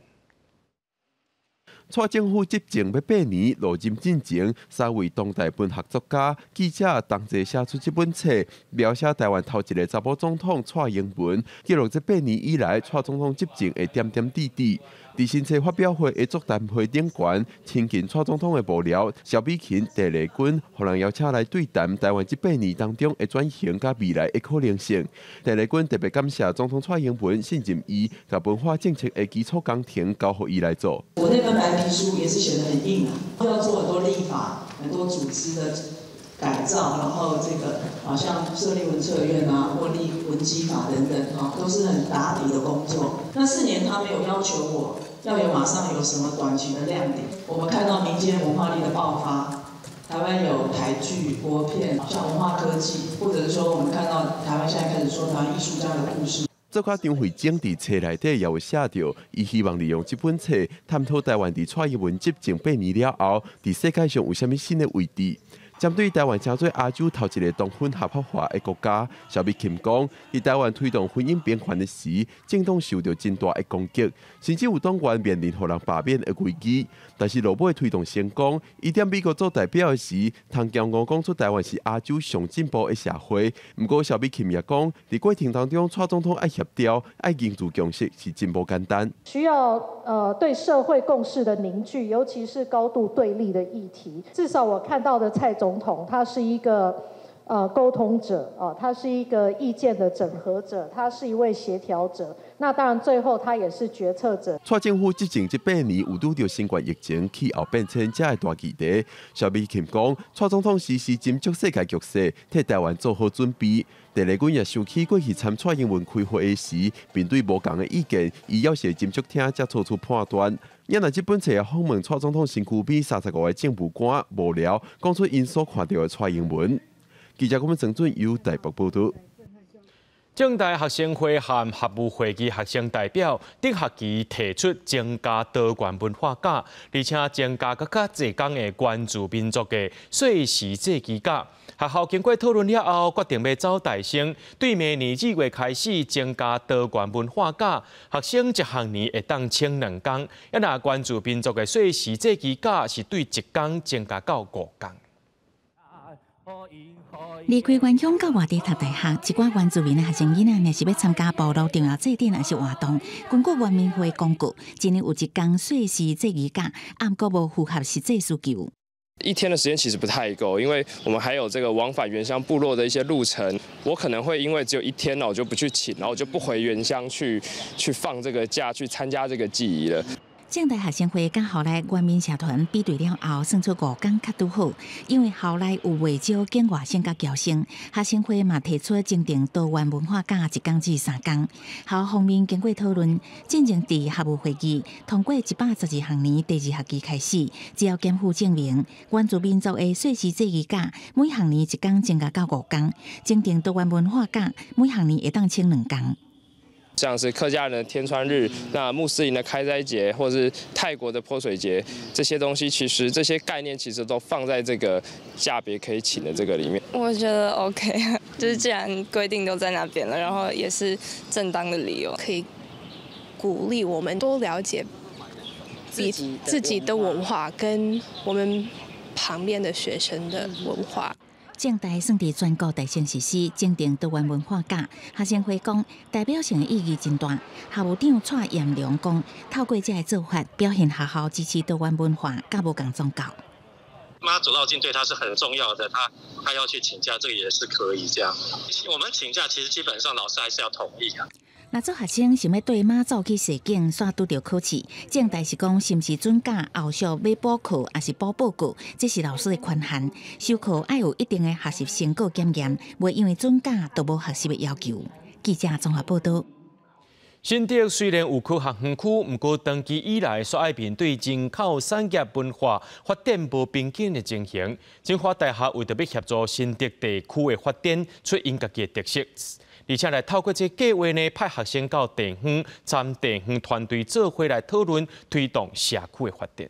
蔡政府執政欲八年，落任進前，三位當代文學作家、記者同齊寫出這本冊，描寫台灣頭一个查某總統蔡英文，記錄這八年以來蔡總統執政的點點滴滴。佇新冊發表會的座談會頂懸，親近蔡總統的幕僚蕭美琴、鄭麗君，予人邀請來對談台灣這八年當中的轉型佮未來的可能性。鄭麗君特別感謝總統蔡英文信任伊，共文化政策的基礎工程交予伊來做。我那份白皮書也是寫得很硬啊，要做很多立法、很多組織的改造，然後這個好像設立文策院啊，或立文基法等等，哈，都是很打底的工作。那4年他沒有要求我要有馬上有什麼短期的亮點。我們看到民間文化力的爆發，台灣有台劇、國片，像文化科技，或者是說我們看到台灣現在開始說台灣藝術家的故事。作家張惠菁佇冊內底也有寫著，伊希望利用這本冊探討台灣佇蔡英文執政八年了後，佇世界上有啥物新的位置。針對台灣成做亞洲頭一个同婚合法化的國家，蕭美琴講，佇台灣推動婚姻平權的時，政黨受著真大的攻擊，甚至有黨員面臨予人罷免的危機。但是落尾推動成功，伊佇美國做代表的時，通驕傲講出台灣是亞洲上進步的社會。毋過蕭美琴也講，佇過程當中，蔡總統愛協調、愛凝聚共識是真無簡單。需要對社會共識的凝聚，尤其是高度對立的議題。至少我看到的蔡總統，他是一個溝通者啊，他是一個意見的整合者，他是一位協調者。那當然最後他也是決策者。蔡政府執政這八年有拄著新冠疫情、氣候變遷這个大議題。蕭美琴講，蔡總統時時斟酌世界局勢，替台灣做好準備。鄭麗君也想起過去參蔡英文開會的時，面對無仝的意見，伊猶是會斟酌聽，才做出判斷。也若這本冊也訪問蔡總統身軀邊35个政務官幕僚，講出𪜶所看著的蔡英文。記者郭文曾俊由台北報導。政大學生會和學務會議學生代表頂學期提出增加多元文化假，而且增加閣較濟工的原住民族的歲時祭儀假。學校經過討論了後，決定欲走大升，對明年2月開始增加多元文化假，學生一學年會當請兩工。啊若原住民族的歲時祭儀假是對一工增加到五工。離開原鄉到外地讀大學，一寡原住民的學生囡仔，若是欲參加部落重要祭典抑是活動，根據原民會公告，一年有一工歲時祭儀假，毋過無符合實際需求。一天的時間其實不太夠，因為我們還有這個往返原鄉部落的一些路程，我可能會因為只有一天呢，我就不去請，然後我就不回原鄉去放這個假，去參加這個祭儀了。政大學生會佮校內原民社團比對了後，算出5工較拄好。因為校內有袂少境外省佮僑生，學生會嘛提出增訂多元文化假1工至3工。學校方面經過討論，進前佇校務會議通過112學年第二學期開始，只要檢附證明原住民族的歲時祭儀假，每學年1工增加到5工，增訂多元文化假，每學年會當請2工。像是客家人的天穿日，那穆斯林的開齋節，或是泰國的潑水節，這些東西其實這些概念其實都放在這個假別可以請的這個裡面。我覺得 OK，就是既然規定都在那邊了，然後也是正當的理由，可以鼓勵我們多了解自己的文化，跟我們旁邊的學生的文化。政大算佇全國率先實施增訂多元文化假，學生會講代表性的意義真大。校務長蔡炎良講，透過這个做法，表現學校支持多元文化，佮無仝宗教。媽祖繞境對他是很重要的，他要去請假，這個也是可以這樣。我們請假其實基本上老師還是要同意啊。若做學生想欲綴媽祖去踅境，煞拄著考試，政大是講是毋是准假後續欲補課，抑是補報告，這是老師的權限。授課愛有一定的學習成果檢驗，袂因為准假就無學習的要求。記者綜合報道。新竹雖然有科學園區，毋過長期以來，煞愛面對人口、產業、文化發展無平均的情形。清華大學為著欲協助新竹地區的發展，出𪜶家己的特色，而且來透過這個計劃呢，派學生到地方參地方團隊做伙來討論，推動社區的發展。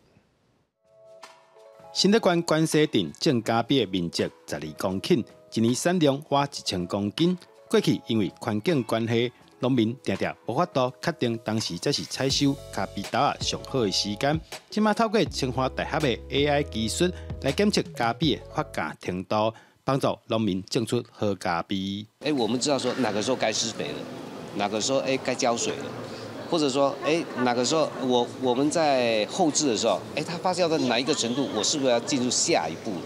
新竹縣關西鎮種咖啡的面積12公頃，一年產量倚1000公斤。過去因為環境關係，農民定定無法度確定當時才是採收咖啡豆仔上好的時間。這馬透過清華大學的 AI 技術來檢測咖啡的發酵程度，幫助農民種出好咖啡。哎，我們知道說哪個時候該施肥了，哪個時候哎該澆水了，或者說哎哪個時候我們在後製的時候，哎它發酵到哪一個程度，我是不是要進入下一步了？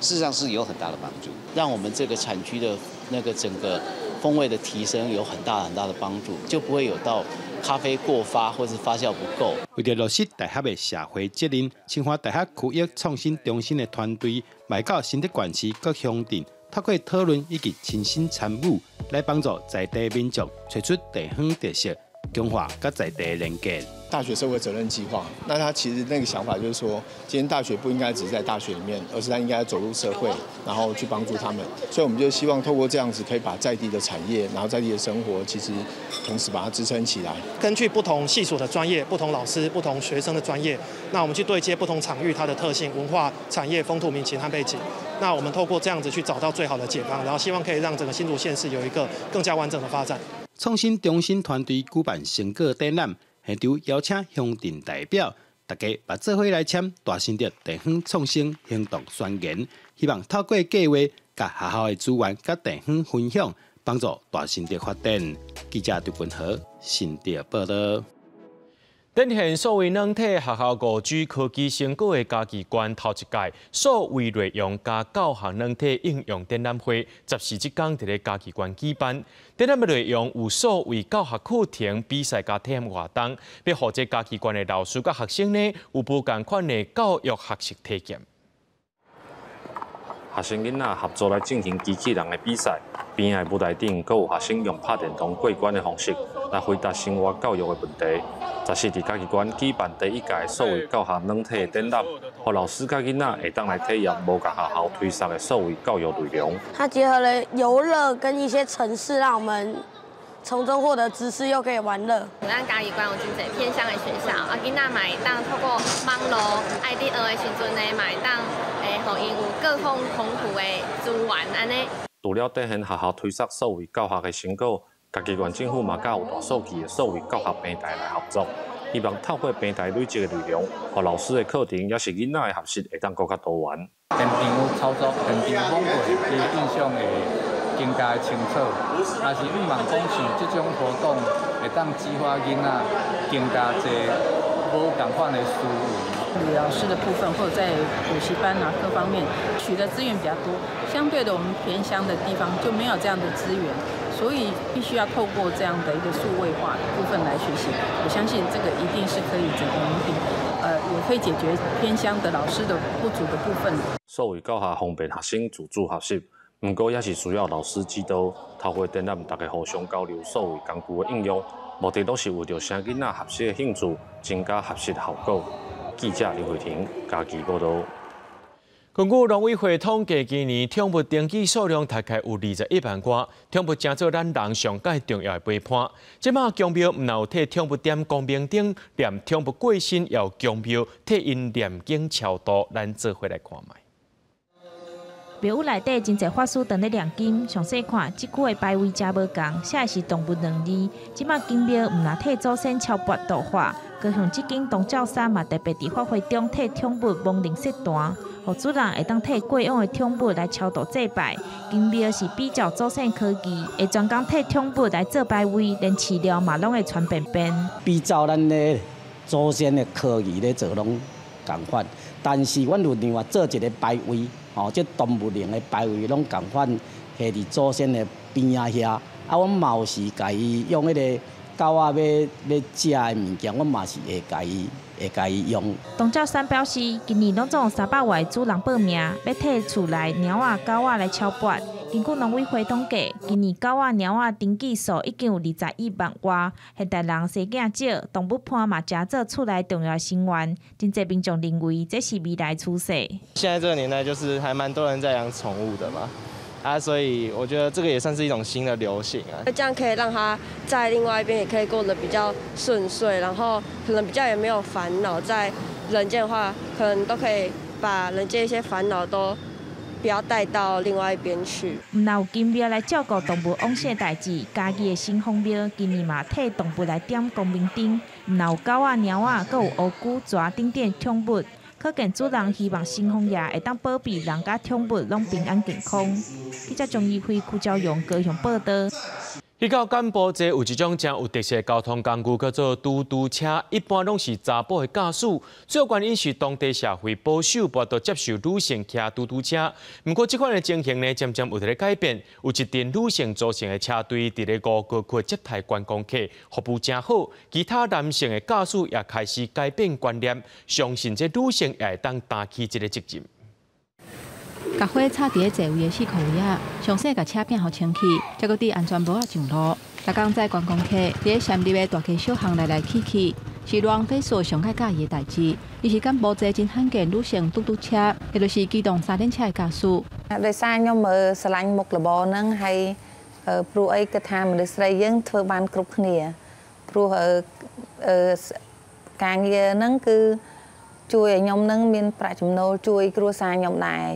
事實上是有很大的幫助，讓我們這個產區的那個整個風味的提升有很大很大的幫助，就不會有到咖啡過發或是發酵不夠。為著落實大學的社會責任，清華大學區域創新中心的團隊來到新竹縣市各鄉鎮，透過討論以及親身參與，來幫助在地民眾揣出地方特色，強化佮在地連結。大學社會責任計劃，那他其實那個想法就是說，今天大學不應該只是在大學裡面，而是他應該走入社會，然後去幫助他們。所以我們就希望透過這樣子，可以把在地的產業，然後在地的生活，其實同時把它支撐起來。根據不同系所的專業、不同老師、不同學生的專業，那我們去對接不同場域它的特性、文化、產業、風土民情和背景。那我們透過這樣子去找到最好的解方，然後希望可以讓整個新竹縣市有一個更加完整的發展。創新中心團隊舉辦成果展覽。現場邀請鄉鎮代表，大家嘛做伙來簽大新竹地方創新行動宣言，希望透過計劃，共學校的資源佮地方分享，幫助大新竹發展。記者劉文和新竹報道。展現數位軟體學校5G 科技成果的嘉義縣頭一屆數位內容佮教學軟體應用展覽會，14這工佇咧嘉義縣舉辦。展覽的內容有數位教學課程、比賽佮體驗活動，欲予這嘉義縣的老師佮學生呢，有無仝款的教育學習體驗。學生囡仔合作來進行機器人的比賽，邊仔舞台頂閣有學生用拍電動過關的方式來回答生活教育的問題。14佇嘉義縣舉辦第一屆數位教學軟體的展覽，予老師佮囡仔會當來體驗無仝學校推送的數位教育內容。它結合了遊樂跟一些程式，讓我們從中獲得知識，又可以玩樂。咱嘉義縣有真濟偏鄉的學校，啊，囡仔嘛會當透過網路愛佇學的時陣呢，嘛會當會予𪜶有各方豐富的資源按呢。除了展現學校推捒數位教學的成果，嘉義縣政府嘛佮有大數據的數位教學平台來合作，希望透過平台累積的內容，予老師的課程抑是囡仔的學習會當閣較多元。現場操作、現場訪問，伊印象會更加清楚。也是向望講像這種活動會當激發囡仔更加濟無仝款的思維。老師的部分，或者在補習班啊各方面取得資源比較多，相對的我們偏鄉的地方就沒有這樣的資源，所以必須要透過這樣的一個數位化的部分來學習。我相信這個一定是可以整個彌補，也可以解決偏鄉的老師的不足的部分。數位教學方便學生自主學習，毋過也是需要老師指導。透過展覽，大家互相交流數位工具的應用，目的攏是為著生囡仔學習的興趣，增加學習效果。記者林慧婷嘉義報導。根據農委會統計，今年寵物登記數量大概有21萬外，寵物成做咱人上蓋重要的陪伴。這馬宮廟毋但有替寵物點光明燈，連寵物過身也有宮廟替𪜶念經超度，咱做伙來看覓。廟宇內底真濟法師佇咧念經，詳細看，這句的牌位誠無仝，寫的是動物兩字。這馬宮廟毋但替祖先超拔度化，高雄這間東照山嘛特別佇法會中替寵物亡靈設壇，予主人會當替過往的寵物來超度祭拜。宮廟是比照祖先科技，會專工替寵物來做牌位，連飼料嘛攏會傳便便。比照咱的祖先的科技咧做攏仝款，但是阮有另外做一個牌位。哦，這動物靈的牌位攏仝款，下佇祖先的邊仔遐。啊，阮嘛有時共伊用彼个狗仔欲食的物件，阮嘛是會共伊用。東照山表示，今年攏總有300外主人報名，欲替厝內貓仔、狗仔來超拔。根據農委會統計，今年狗仔、貓仔登記數已經有21萬外。現代人生囝少，動物伴嘛誠做厝內重要成員。真濟民眾認為這是未來趨勢。現在這個年代，就是還蠻多人在養寵物的嘛，啊，所以我覺得這個也算是一種新的流行啊。這樣可以讓他在另外一邊也可以過得比較順遂，然後可能比較也沒有煩惱。在人間的話，可能都可以把人間一些煩惱都不要帶到另外一邊去。毋但有宮廟來照顧動物往生代誌，嘉義的新豐廟今年嘛替動物來點光明燈。毋但有狗仔、貓仔，閣有烏龜、蛇等等寵物，可見主人希望神皇爺會當保庇人佮寵物攏平安健康。記者張怡輝、邱昭勇高雄報導。去到柬埔寨有一種誠有特色的交通工具，叫做嘟嘟車。一般攏是查埔的駕駛，主要原因是當地社會保守，無法度接受女性騎嘟嘟車。毋過這款的情形呢，漸漸有佇咧改變。有一陣女性組成的車隊，佇咧吳哥窟接待觀光客，服務誠好。其他男性的駕駛也開始改變觀念，相信這女性也會當擔起這個責任。共火插佇咧座位的四箍位仔，詳細共車餅予清氣，才閣戴安全帽仔上路。逐工載觀光客佇咧暹粒的大街小巷來來去去，是羅昂飛索上愛佮意的代誌。伊是柬埔寨真罕見女性嘟嘟車，也就是機動三輪車的駕駛。 ដោយសារខ្ញុំស្រឡាញ់មុខរបរហ្នឹងហើយព្រោះអីគិតថាមនុស្សស្រីយើងធ្វើបានគ្រប់គ្នាព្រោះការងារហ្នឹងគឺជួយឲ្យខ្ញុំនឹងមានប្រាក់ចំណូលជួយគ្រួសារខ្ញុំដែរ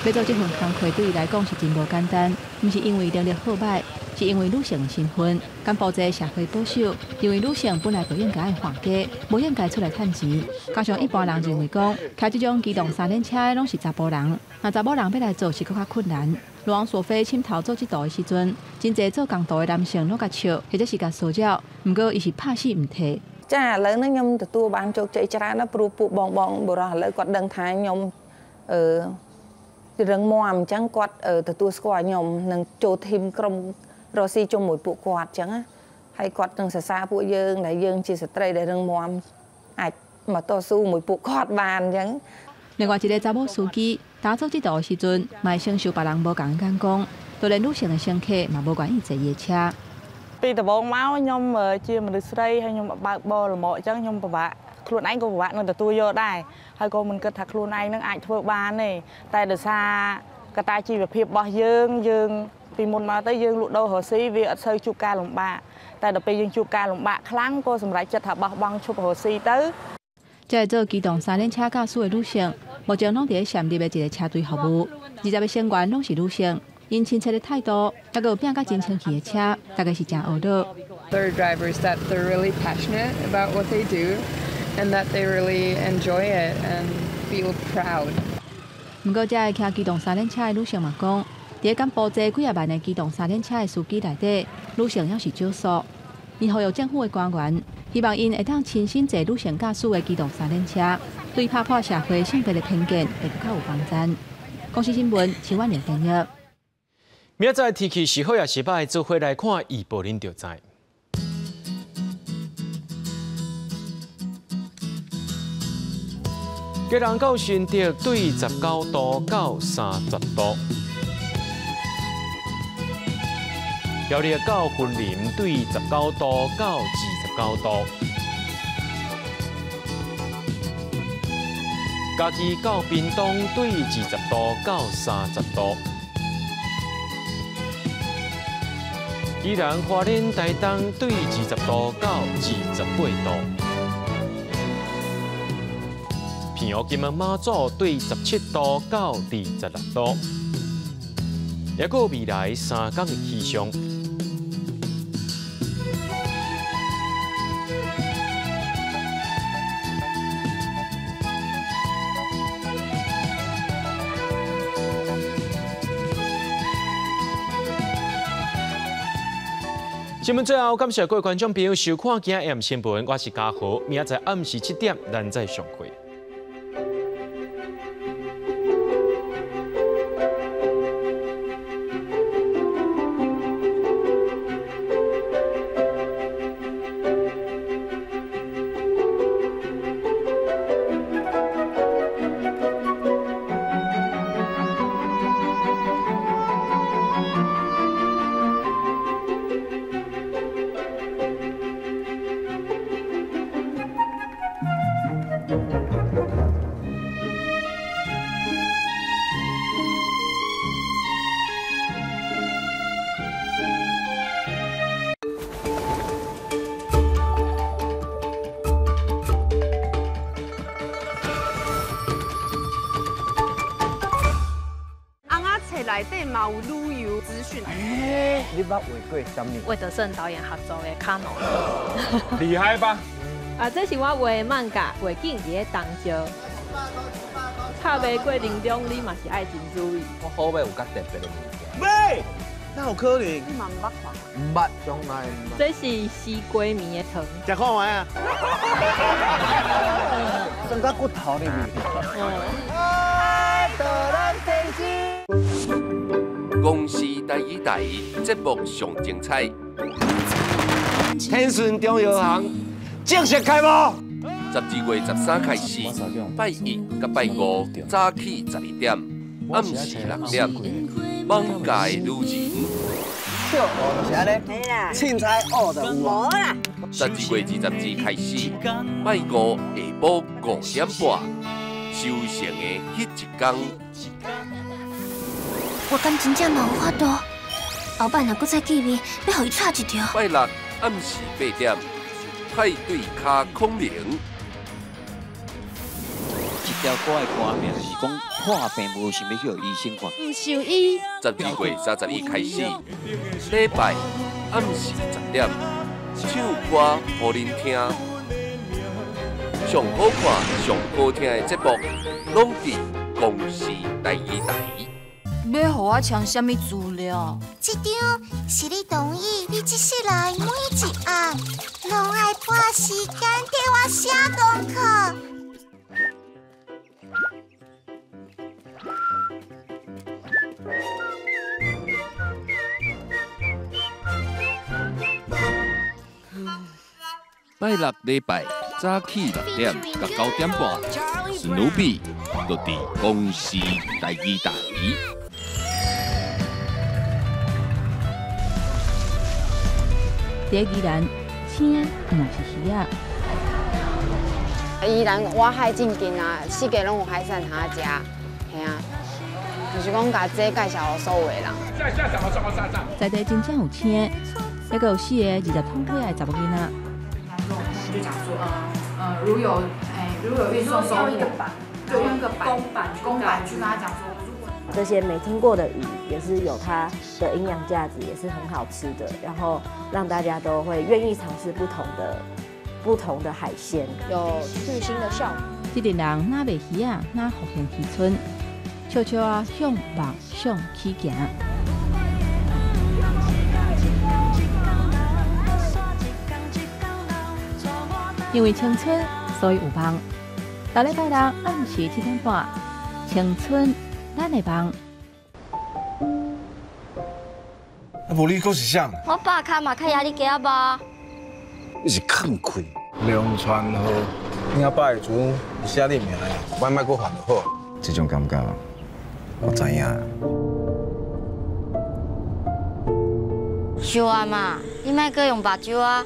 欲做這份工課對伊來講是真無簡單，毋是因為能力好䆀，是因為女性的身份。柬埔寨社會保守，認為女性本來就應該愛顧家，無應該出來趁錢。加上一般人認為講，開這種機動三輪車的攏是查埔人，若查某人欲來做是閣較困難。羅昂索菲深頭做這道的時陣，真濟做工途的男性攏共笑，或者是共騷擾，毋過伊是拍死毋退。 ចាឥឡូវហ្នឹងខ្ញុំទទួលបានជោគជ័យច្រើនណាស់ព្រោះពួកបងបងបុរសឥឡូវគាត់ដឹងថាខ្ញុំអឺរឹងមាំអញ្ចឹងគាត់ទទួលស្គាល់ខ្ញុំនឹងចូល team ក្រុមរកស៊ីជុំមួយពួកគាត់អញ្ចឹងណាហើយគាត់នឹងសរសើរពួកយើងដែលយើងជាស្ត្រីដែលរឹងមាំអាចមកតស៊ូមួយពួកគាត់បានអញ្ចឹង 另外一个查某司機打做這道的時陣，嘛會承受別人無仝的眼光，就連女性的乘客嘛無願意坐伊的車。 ពីដំបូងមកខ្ញុំជាមនុស្សស្រីហើយខ្ញុំបើកបររ៉ឺម៉កអញ្ចឹងខ្ញុំពិបាកខ្លួនឯងក៏ពិបាកនឹងទទួលយកដែរហើយក៏មិនគិតថាខ្លួនឯងនឹងអាចធ្វើបានទេតែដោយសារកត្តាជីវភាពរបស់យើងយើងពីមុនមកទៅយើងលក់ដូររកស៊ីវាអត់សូវជួបការលំបាកតែដល់ពេលយើងជួបការលំបាកខ្លាំងក៏សម្រេចចិត្តថាបោះបង់ឈប់រកស៊ីទៅ 這个做機動三輪車駕駛的女性，目前攏佇咧暹粒的一個車隊服務，20个成員攏是女性，𪜶親切的態度，抑閣有拼甲真清氣的車，大家是誠懊惱。 Other drivers that they're really passionate about what they do and that they really enjoy it and feel proud. 毋過，這个騎機動三輪車的女性嘛講，佇咧柬埔寨幾仔萬个機動三輪車的司機內底，女性猶是少數。𪜶呼籲政府的官員，希望𪜶會當親身坐女性駕駛的機動三輪車，對拍破社會性別的偏見會閣較有幫助。公視新聞，陳婉玲編譯。明仔载天气是好也是歹，做伙来看预报，恁就知。基隆到新竹对19度到30度，苗栗到云林对19度到29度，嘉义到屏东对20度到30度，宜兰花莲台东对20度到28度。澎湖金门马祖对17度到26度，抑阁未来3天的气象。新闻最后，感谢各位观众朋友收看今日新闻，我是嘉豪，明仔载暗时7点，咱再相会。内底嘛有旅游资讯。欸，你捌画过啥物？魏德圣导演合作的《卡农》。厉害吧？啊，这是我画的漫画，画景伫咧东石。拍卖过程中，你嘛是爱真注意。我好尾有较特别的物件。喂，哪有可能？你嘛毋捌看？毋捌，从来毋捌。这是西瓜米的糖。食看觅啊？酸到骨头里面。公视第一台节目上精彩，天顺中药行正式开幕。12月13开始，拜一佮拜五早起12点，暗时6点，网界女人。笑就是按呢，凊彩学就有无啦。12月22开始，拜五下晡5点半，收成的彼一天。我敢真正嘛有法度？后摆若阁再见面，欲予伊插一条。拜六暗时8点，派对卡孔明。这条歌的歌名是讲看病无想欲去予医生看。唔兽医。12月31开始，礼拜暗时10点，唱歌予恁听，上好看、上好听的节目，拢伫公视第二台。欲予我签啥物资料？这张是你同意，你这世人每一暗拢爱拨时间替我写功课。拜六礼拜早起6点到9点半，史努比就伫公视第二台。伫宜兰，青嘛是鱼仔。宜兰外海真近啊，四界拢有海产通食，嘿啊，就是讲共这介绍予所有的人。在地真正有青，抑阁有4个20通岁的查某囡仔。就讲说，如有如有运送收货，对，用一个公版公版去跟他讲说。这些没听过的鱼也是有它的营养价值，也是很好吃的，然后让大家都会愿意尝试不同的海鲜，有去腥的效果。这阵人若卖鱼仔，若复兴渔村，悄悄啊向梦想起行。因为青春，所以有梦。逐礼拜六暗时7点半，青春。咱的梦。無你閣是啥？我爸跤嘛較贏你加仔肉。你是吭氣。梁傳浩，你阿爸的厝是寫你名的，我莫閣還就好。這種感覺，我知影。小阿嘛，你莫閣用目睭啊！